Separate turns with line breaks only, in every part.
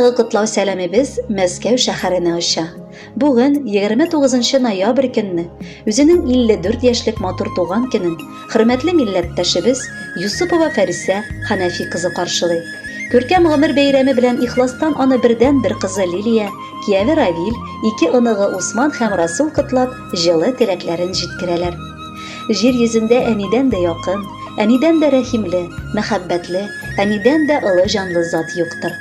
Чираттагы котлау сәламебез Мәскәү шәһәренә оча. Бүген, 29 ноябрь көнне, үзенең 54 яшьлек матур туган көнен хөрмәтле милләттәшебез Юсупова Фәрисә Хәнәфи кызы каршылый. Күркәм гомер бәйрәме белән ихластан аны бердәнбер кызы Лилия, кияве Равил, ике оныгы Усман һәм Расул котлап, җылы теләкләрен җиткерәләр. Җир йөзендә әнидән дә якын, әнидән дә рәхимле, мәхәббәтле, әнидән дә олы җанлы зат юктыр.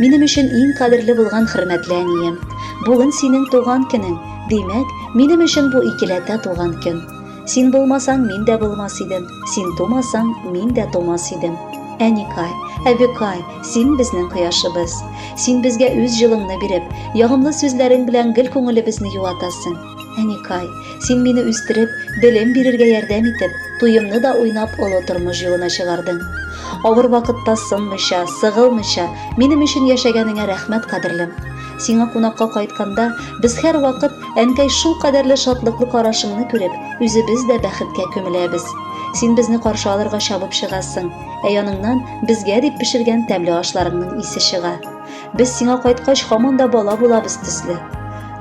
Минем өчен иң кадерле булган хөрмәтле әнием, бүген синең туган көнең, димәк, минем өчен бу икеләтә туган көн. Син булмасаң, мин дә булмас идем, син тумасаң, мин дә тумас идем. Әникай, әбекай, син безнең кояшыбыз. Син безгә үз җылыңны биреп, ягымлы сүзләрең белән гел күңелебезне юатасың. Әникай, син мине үстереп, белем бирергә ярдәм итеп, туемны да уйнап олы тормыш юлына чыгардың. Авыр вакытта сынмыйча, сыгылмыйча, минем өчен яшәгәнеңә рәхмәт, кадерлем. Сиңа кунакка кайтканда, без һәрвакыт, әнкәй, шул кадәрле шатлыклы карашыңны күреп, үзебез дә бәхеткә күмеләбез. Син безне каршы алырга чабып чыгасың, ә яныңнан безгә дип пешергән тәмле ашларыңның исе чыга. Без сиңа кайткач һаман да бала булабыз төсле.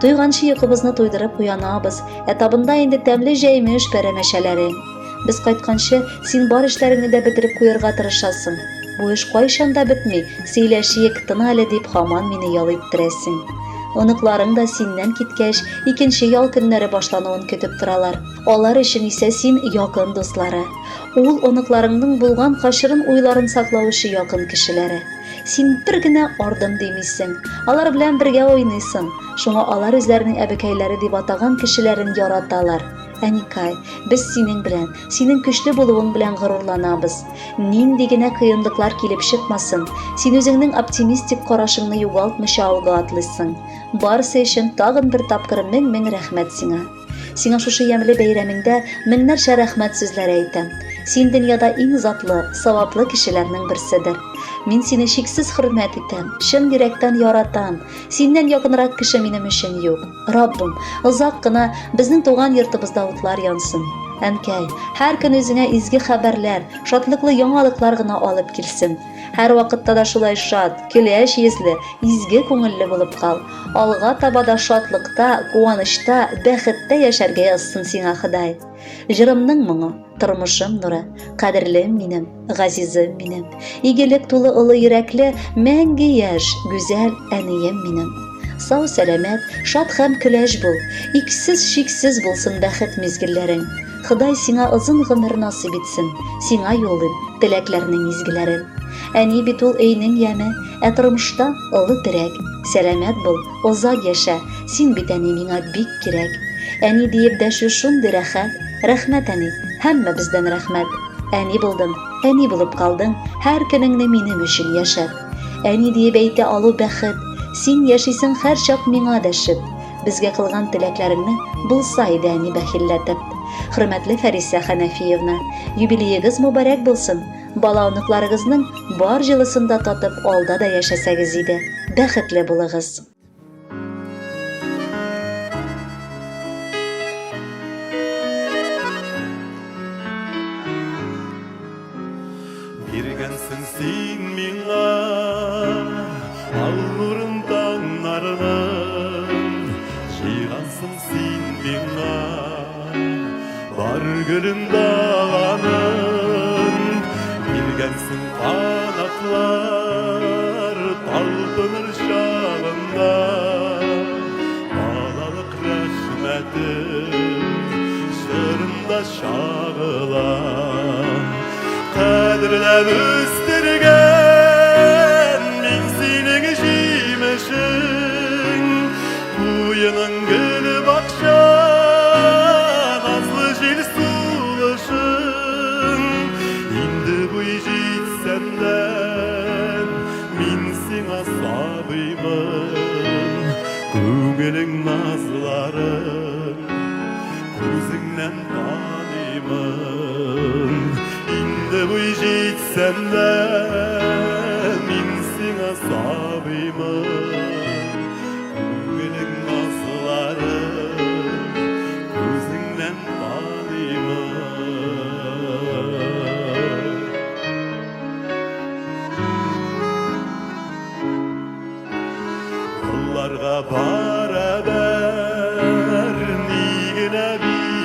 Туйганчы йокыбызны туйдырып уянабыз, ә табында инде тәмле җәймеш пәрәмәчәләре. Без кайтканчы, син бар эшләреңне дә бетереп куярга тырышасың. Бу эш кайчан да бетми, сөйләшик, тын әле дип һаман мине ял иттерәсең. Оныкларың да синнән киткәч, икенче ял көннәре башлануын көтеп торалар. Алар өчен исә син якын дуслары. Ул оныкларыңның булган качырын уйларын саклаучы якын кешеләре. Син бер генә ардым димисең. Алар белән бергә уйныйсың. Шуңа алар үзләренең әбекәйләре дип атаган кешеләрен яраталар. Әникай, без синең белән, синең көчле булуың белән горурланабыз. Нинди генә кыенлыклар килеп чыкмасын, син үзеңнең оптимистик карашыңны югалтмыйча алга атлыйсың. Барысы өчен тагын бер тапкыр мең-мең рәхмәт сиңа. Сиңа шушы ямьле бәйрәмеңдә меңнәрчә рәхмәт сүзләре әйтәм. Син дөньяда иң затлы, саваплы кешеләрнең берседер. Мин сине чиксез хөрмәт итәм, чын йөрәктән яратам. Синнән якынрак кеше минем өчен юк. Раббым, озак кына безнең туган йортыбызда утлар янсын. Әнкәй, һәр көн үзеңә изге хәбәрләр, шатлыклы яңалыклар гына алып килсен. Һәрвакытта да шулай шат, көләч йөзле, изге күңелле булып кал. Алга таба да шатлыкта, куанычта, бәхеттә яшәргә язсын сиңа Ходай. Җырымның моңы, тормышым нуры, кадерлем минем, газизым минем, игелек тулы олы йөрәкле, мәңге яшь, гүзәл әнием минем. Сау сәламәт, шат һәм көләч бул, иксез-чиксез булсын бәхет мизгелләрең. Ходай сиңа озын гомер насыйп итсен, сиңа юллыйм теләкләрнең изгеләрен. Әни бит ул өйнең яме, ә тормышта олы терәк. Сәламәт бул, озак яшә, син бит әни миңа бик кирәк. Әни диеп дәшү шундый рәхәт, рәхмәт әни, һәммәбездән рәхмәт. Әни булдың, әни булып калдың, һәр көнеңне минем өчен яшәп. Әни диеп әйтә алу бәхет, син яшисең һәрчак миңа дәшеп. Безгә кылган теләкләреңне булса иде әни бәхилләтеп. Хөрмәтле Фәрисә Хәнәфиевна, юбилеегыз мөбарәк булсын! Бала оныкларыгызның бар җылысын да татып алда да яшәсәгез иде. Бәхетле булыгыз!
Биргәнсең син миңа ал нурын таңнарның, җыйгансың син миңа бар гөлен даланың, биргәнсең канатлар талпыныр чагында, балалык рәхмәтең җырымда чагыла. Кадерләп үстергән мин синең җимешең, Куеның гөл бакча, назлы җил сулышың. Инде буй җитсәм дә, мин сиңа сабыймын, Күңелең назларын күзеңнән таныймын. Инде буй җитсәм дә, мин сиңа сабыймын. Күңелең назларын күзеңнән таныймын.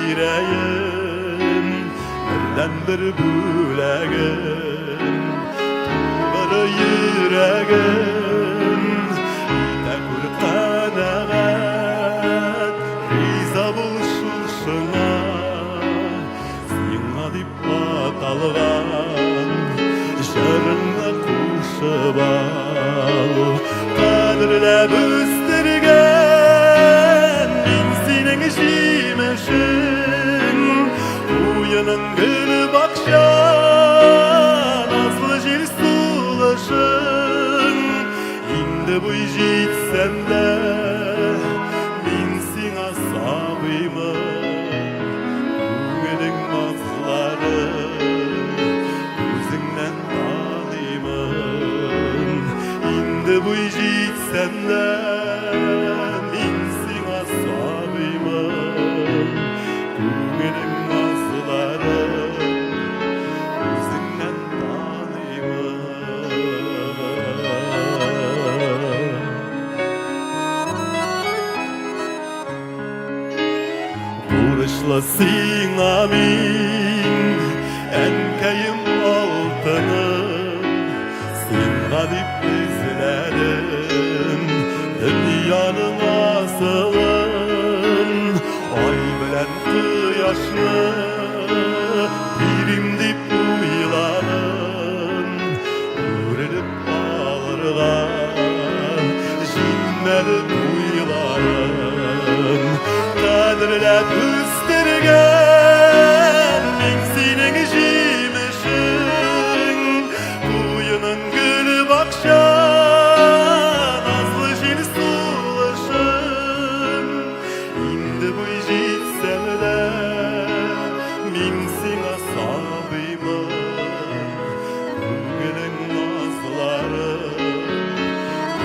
бирәем, Бердәнбер бүләгем, Тугры йөрәгем. Итә күр канәгать, Риза бул шушыңа, Сиңа дип аталган Җырыңны кушып ал. Кадерләп үстергән Мин синең җимешең, Куеның гөл бакча, Назлы җил сулышың. Инде буй җитсәм дә, Мин сиңа сабыймын. Күңелең назлары Үзеңнән таныймын. Инде буй җитсәм дә, Мин сиңа сабыймын. Күңелең назлары Үзеңнән таныймын. Бурычлы сиңа мин, әнкәем алтыным, Сиңа дип эзләдем дөньяның асылын. Ай белән кояшны бирим дип уйладым, Үрелеп алырга җитмәде буйларым. Кадерләп үстергән мин синең җимешең, Куеның гөл бакча, назлы җил сулышың. Инде буй җитсәм дә, мин сиңа сабыймын. Күңелең назлары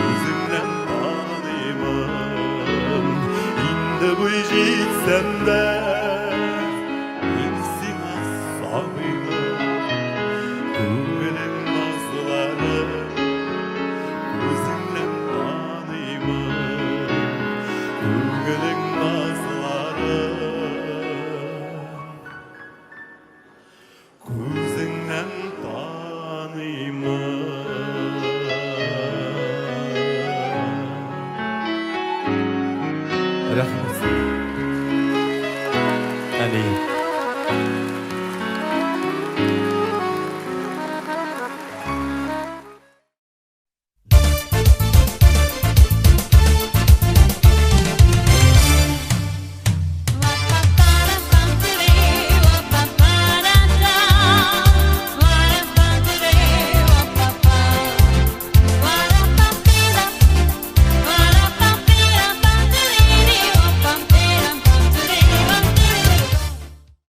үзеңнән таныймын. Инде буй җитсәм дә, мин сиңа сабыймын. Күңелең назлары үзеңнән таныймын. Күңелең назлары Күзеңнән таныймын. Рәхмәт. Әни.